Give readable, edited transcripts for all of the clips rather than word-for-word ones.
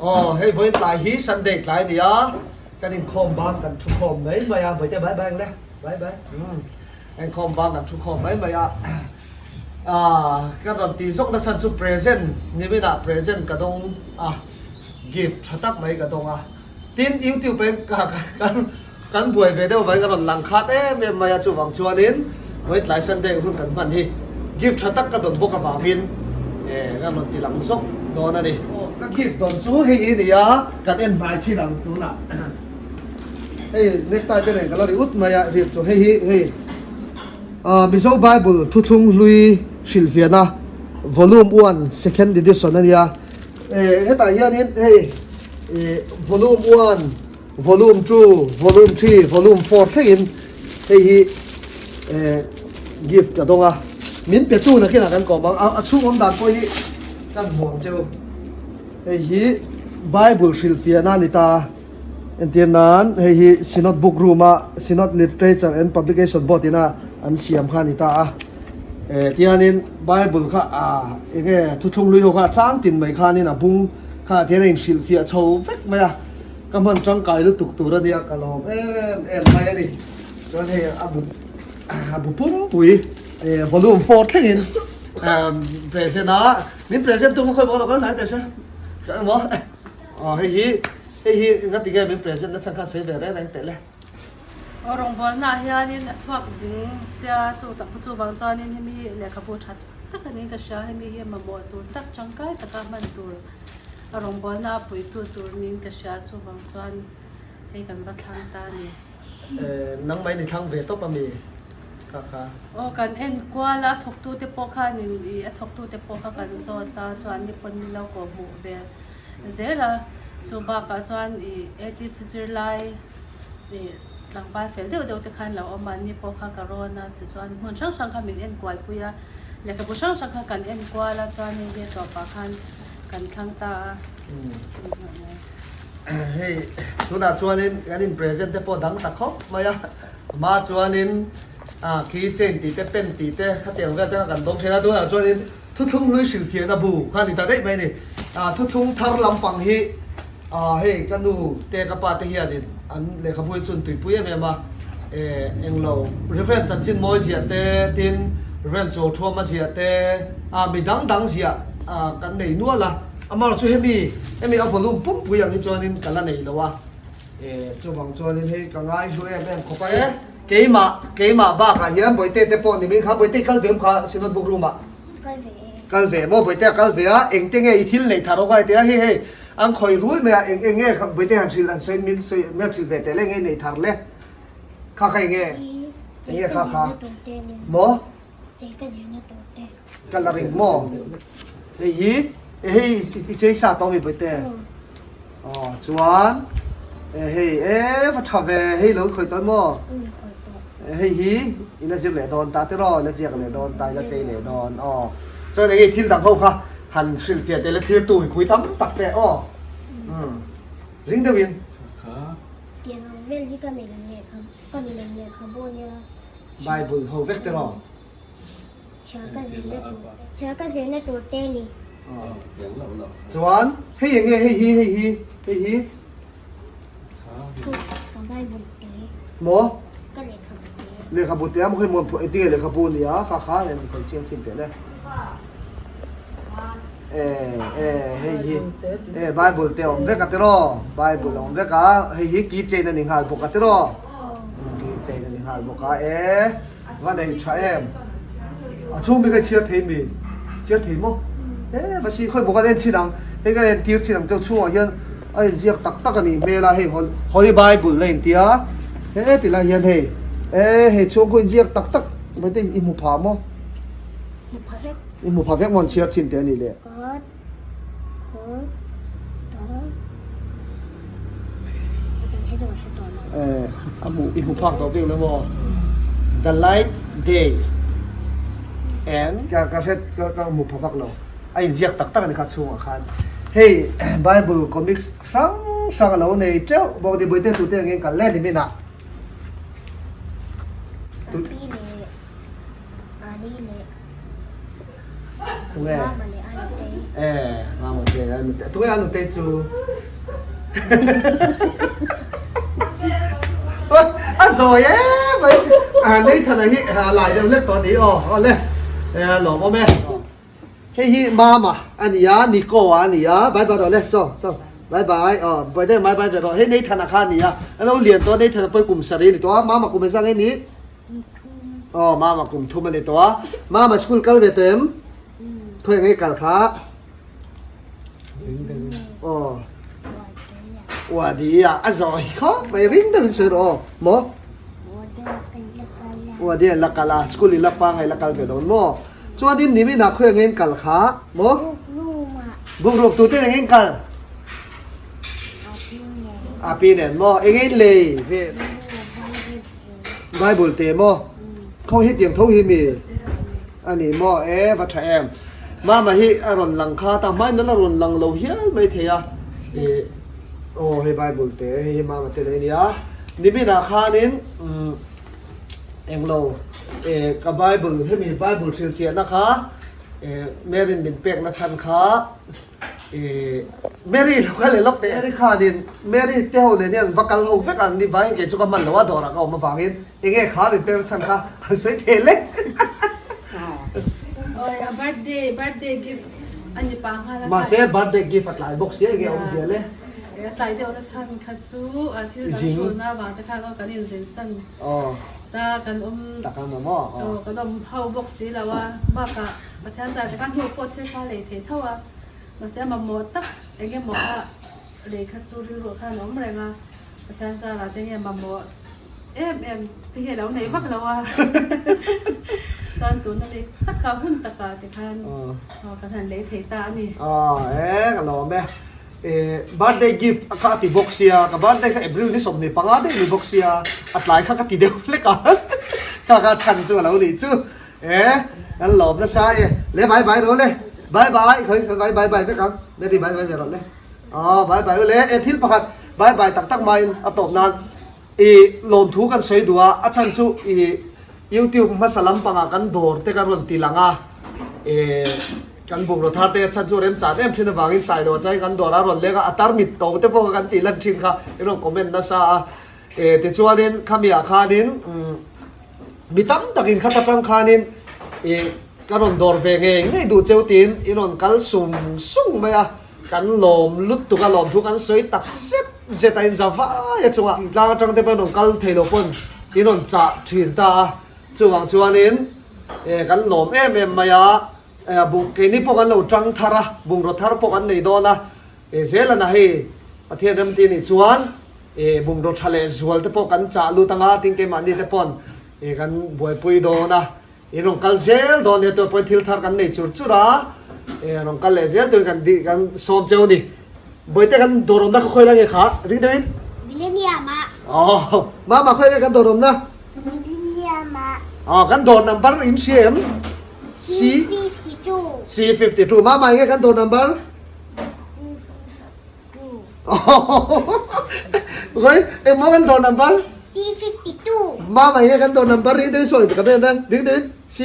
Aw hei vawiin tlai hi Sunday tlai a ni a, kan inkhawm bang kan thu khawm mai mai a, Bawihte bye bye ang le, bye bye umm inkhawm bang kan thu khawm mai mai a, ah ka rawn tih zawk nasa chu present niminah present ka dawng a, gift tha tak mai ka dawng a, tin YouTube ah hian ka ka kan buai ve deuh vangin ka rawn lang khat em em mai a, chuvang chuanin vawiin tlai Sunday hun kan hman hi gift tha tak ka dawn bawk avangin eh ka rawn ti lang zawk dawn a ni. Aw ka gift dawn chu hei hi ni a, kan en hnai chin ang tunah hei necktie te nen ka la ri ut mai a rip chu hei hi hei ah Mizo Bible thuthlung hlui hrilhfiahna volume one second edition a nia eh hetah hianin hei ih volume one Volume 2, Volume 3, Volume 4 thlengin hei hi gift ka dawng a, min pe tu nakinah kan kawm ang, a chhung awm dan pawh hi kan hmu ang cheu. Hei hi Bible hrilhfiahna a ni ta, entir nan hei hi Synod Book Room a Synod Literature and Publication Board ina an siam kha a ni ta a, tihianin Bible kha enge thuthlung hlui ho kha a chang tin mai khanin a bung kha tihian a inhrilhfiah chho vek mai a. Ka hman tangkai lutuk tur a nia ka lawm em em mai a ni. Chuan hei a bu a bu pumpui volume 4 thlengin present a min present tum khawi bawk lo kal hnai teh se ka emaw aw hei hi hei hi ngati nge min present na chhan khan sawi ve reng reng teh le. Aw rawngbawlna ah hianin a chhuak zing sia chu tak chuvang chuanin hemi lehkhabu that tak anin ka hria hemi hi mamawh tur tak tangkai taka hman tur A rawngbawlna a puitu tur niin ka hria chuvang chuan hei kan va thlang ta a ni. Nangmah in i thlang ve tawp a mi kha kha? Aw kan en kual a, thawktute pawh khan in i a thawktute pawh kha kan zawt a, chuan ni pawn min lo kawh hmuh ve zel a, chu bakah chuan i ATC zirlai i tlangval fel deuh deuh te khan lo awm a, ni pawh kha ka rawn a, tichuan hmun hrang hrang kha min en kual pui a, lehkhabu hrang hrang kha kan en kual a, chuan hei hi a tawpah khan Kan thlang ta a. Hei tunah chuanin kan in present te pawh dang ta khawp mai a, hma chuanin key chain tih te pen tih te khatiang vel te kha kan dawng thin a, tunah chuanin thuthlung hlui hrilhfiahna bu kha a ni ta daih mai a ni. Thuthlung thar lampang hi hei ka nu te ka pa te hianin an lehkhabu hi chu an tuipui em em a, englo Reverend chanchin mawi ziah te tin Reverend chaw thuama ziah te mi dang dang ziah kan nei nual a, amaherawhchu chu hemi hemi a volume pumpui ang hi chuanin ka la nei lo a, chuvang chuanin hei ka ngai hlu em em khawp a e. Keimah keimah bakah hian Bawihte te pawh ni mai kha Bawihte i kal ve awm kha Synod Book Room ah. Kal ve e. Kal ve maw Bawihte a kal ve a, engte nge i thil neih thar awk a heti a hei hei an khawih rul mai a eng eng nge Bawihte han hrilh han sawi min sawi min hrilh ve teh le enge i neih thar le kha kha enge enge kha kha maw Chei ka zirna tur te. Ka la ring maw hei hi hei i chei sa tawh mi Bawihte aw chuan hei e va tha ve hei lo khawih tawh maw. Hei hi i la zir leh dawn ta tiraw, i la ziak leh dawn ta, i la chei leh dawn aw. Chuan eng nge thil dang ho kha han hrilhfiah teh la thlirtu mipui tam tak teh aw. Umm ring deuhin. Tiang ang vel hi ka milem lehkha ka milem lehkha bu ania. Bible ho vek tiraw. Chhiar ka zirna tur te chhiar ka zirna tur te ni. Chuan hei eng nge hei hi hei hi hei hi. Ka Bible te. Maw? Ka lehkhabu te. Lehkhabu te a maw hei maw engtin nge lehkhabu a nia kha kha en khawih chiang chhin teh le. Eh eh hei hi eh Bible te awm vek a tiraw Bible a awm vek a hei hi key chain a ni nghal bawk a tiraw key chain a ni nghal bawk a eh va nei tha em a chhung bik hei chhiar thei mi chhiar thei maw eh va si khawi bawk a en chhin ang hei ka entir chhin ang cheu chhungah hian a inziak tak tak a nih hmel a hei Holy Bible a intia he ti lai hian hei eh hei chhung khu inziak tak tak mai te i hmu pha maw i hmu pha vek maw an chhiar chhin teh a nih le. Eh a hmu i hmu phak tawh bik lo maw the light day and ka ka hret ka ka hmu pha vak lo a inziak tak tak a ni kha chhungah khan hei bible comics hrang hrang a lo nei teuh bawk a ni bawihte tute angin kal le ni minah Tunge? Eh, mama te anu te. Tunge anu te chu? A zawi em mai. Nathan-a hi a lai deuh hlek tawh a ni aw. Awle, lawmawm e. Hei hi Mama a ni a, Nico a ni a, bye bye rawh le, chaw chaw, bye bye aw, Bawihte bye bye ve rawh, hei Nathan-a kha a ni a, a lo lian tawh a, Nathan-a pawh hi kum sarih a ni tawh a, Mama kum engzah nge ni? Aw, Mama kum thum a ni tawh a, Mama school kal ve tawh em? Khawi nge kal kha? Aw, Wadi a, a zawi khawp mai, ring deuhin sawi rawh aw, maw? Wadi a la kal a, school i la pangai la kal ve dawn maw? Chuanin niminah khawi angin kal kha maw? Book room tute engin kal? Api nen maw? Engin lei ve? Bible te maw? Khaw hi tiang tho hi mi ani maw? E va tha em. Mama hi a rawn lang kha ta hmain a la rawn lang lo hial mai thei a. E aw hei Bible te hei hi mama te lei ania. Niminah khanin umm Englo, eh ka Bible, hemi Bible hrilhfiahna kha eh Mary'n min pekna chhan kha eh Mary lo kha leh lawk teh. Mary khanin Mary te ho nen hian va kal ho vek ang ni vangin kei chu ka hman lo a dawrah ka awm avangin enge kha min pekna chhan kha han sawi thei lek. Awi a birthday, birthday gift a ni pah nghal a. Mahse birthday gift a tlai bawk sia enge awmzia le. A tlai deuhna chhan kha chu a thil dang hrulna avang te khan aw kan inzin san. Aw. Ta kan awm. Tak ang maw? Aw kan awm ho bawk si lo a, bakah Pathian zar te khan hnu pawh thil kha lei thei tho a, mahse a mamawh tak eng emaw a lei kha chu rilru khan a awm reng a, Pathian zarah te nge mamawh em em te hi a lo nei vak lo a, chuan tuna lei tak kha hun takah te khan kan han lei thei ta a ni. Aw e ka lawm e. Birthday gift a kha a ti bawk sia, ka birthday kha April ni 15 daih ni bawk sia, a tlai kha ka ti deuh hlek a, kha kha chhan chu a lo nih chu, e kan lawm nasa e, le bye bye rawh le, bye bye khawi khawi bye bye vek ang, Mary bye bye ve rawh le, aw bye bye ule, e thil pakhat bye bye tak tak maiin a tawp nan i lawmthu kan sawi duh a, a chhan chu i YouTube hmasa lampangah kan dawr te kan rawn ti lang a, e. Kan bungraw thar te chhan chu remchan em thin avangin Sailo a chai kan dawr a rawn leng a, a tarmit to te pawh kha kan tih lan thin kha i rawn comment nasa a. E tichuanin khamiah khanin mi tam takin khat atang khanin e ka rawn dawr ve ngei ngei duh cheu tiin i rawn kal sung sung mai a, kan lawm lutuk a, lawmthu kan sawi tak zet zet a inza vai a chungah tlang atang te pawh in rawn kal thei lo pawn i rawn chah thin ta a, chuvang chuanin e kan lawm em em mai a. Keini pawh kan lo tang thar a, bungraw thar pawh kan nei dawn a, Zelana hei Pathian remti nih chuan bungraw tha leh zual te pawh kan chah lut anga tin keimahni te pawn kan buaipui dawn a, in rawn kal zel dawn nia tûr pawhin thil thar kan nei chur chur a, rawn kal leh zel turin kan dih kan sawm cheu a ni. Bawihte kan dawr awmna kha khawi lai nge kha ring deuhin? Millennium ah. Aw, mama khawi nge kan dawr awmna? Millennium ah. Aw, kan dawr number in hria em? C 52. C 52. Mama enge kan dawr number? C 52. Koi, eng maw kan dawr number? C 52. Mama enge kan dawr number ring deuhin sawi ka ben a, ring deuhin C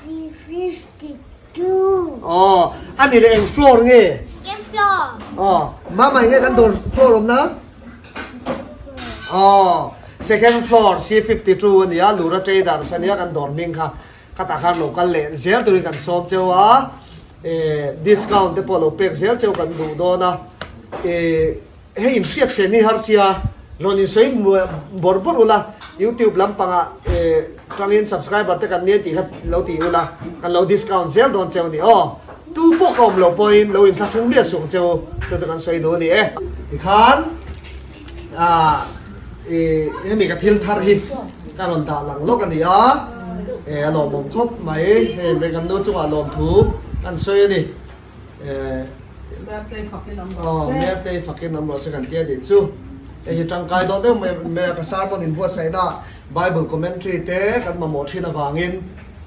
C 52. Oh, ani leh eng floor nge? Second floor. Oh, mama enge kan dawr floor awm na? Oh, second floor C 52 ania, Lura Traders ania kan dawr hming kha. Khatah khan lo kal leh zel turin kan sawm cheu a, eh discount te pawh lo pek zel cheu kan duh dawn a, eh hei inhriat se ni har sia rawn insawi bawrh bawrh ula, youtube lampangah eh tangin subscriber te kan nia tih kha lo ti ula, kan lo discount zel dawn cheu a ni aw, tu pawh ka awm loh pawhin lo inthlahrung miah suh ang cheu chu chu kan sawi duh a ni e. Tikhan ah eh hemi ka thil thar hi ka rawn dah lang lawk a ni a, eh a lawmawm khawp mai hei hmei kan nu chungah lawmthu kan sawi a ni eh aw Mertei fakin awm rawh se kan tia nih chu hei hi tangkai dawt deuh mai mai a ka sermon inbuatsaihna Bible commentary te kan mamawh thin avangin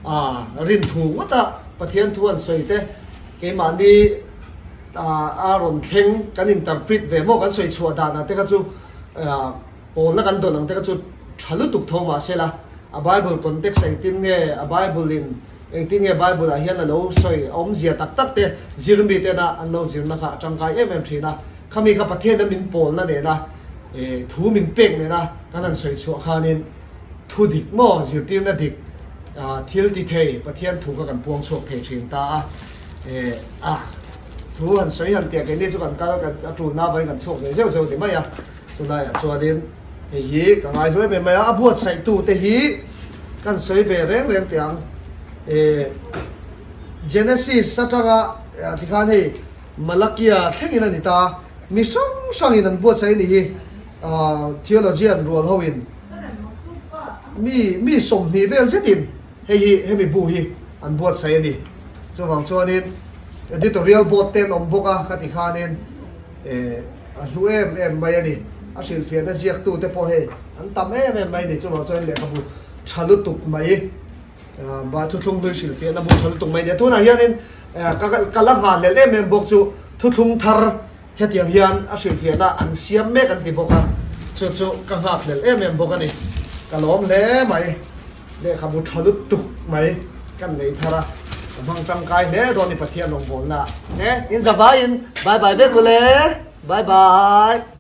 ah rinthu ngawta Pathian thu an sawi te keimahni a rawn thleng kan interpret ve maw kan sawi chhuah dan ah te kha chu pawlna kan dawn ang te kha chu tha lutuk tho mahse la a bible context engtin nge a bible in engtin nge bible ah hian a lo sawi a awmzia tak tak te zir mi tena an lo zirna kha a tangkai em em thin a. Khami kha Pathian a min pawlna nena thu min pek nena kan han sawi chhuah khanin thu dik maw zirtirna dik thil ti thei Pathian thu kha kan puang chhuak thei thin ta a. A thu han sawi han tiah keini chu kan kal kan a tulna avangin kan chhuak ve zeuh zeuh ni mai a. Chulaiah chuanin hei hi ka ngai hluai mai mai a, a buatsaihtute hi kan sawi ve reng reng teh ang. Genesis atanga tikhan hei Malakia thlengin a ni ta, mi hrang hrangin an buatsaih a nih hi, theologian rual hoin mi mi 20 vel zetin hei hi hemi bu hi an buatsaih a ni. Chuvang chuanin editorial board te an awm bawk a, ka ti khanin a hlu em em mai a ni. A hrilhfiahna ziaktute pawh hei an tam em em mai a ni. Chuvang chuan lehkhabu tha lutuk mai. Bah thuthlung hlui hrilhfiahna bu tha lutuk mai nia. Tunah hianin ka la nghahhlelh em em bawk chu thuthlung thar hetiang hian a hrilhfiahna an siam mek an ti bawk a, chu chu ka nghakhlelh em em bawk a ni. Ka lawm hle mai. Lehkhabu tha lutuk mai kan nei thar a, ka hmang tangkai hle dawn ni Pathian rawngbawlna. E, in zavaiin bye bye vek mawle. Bye bye.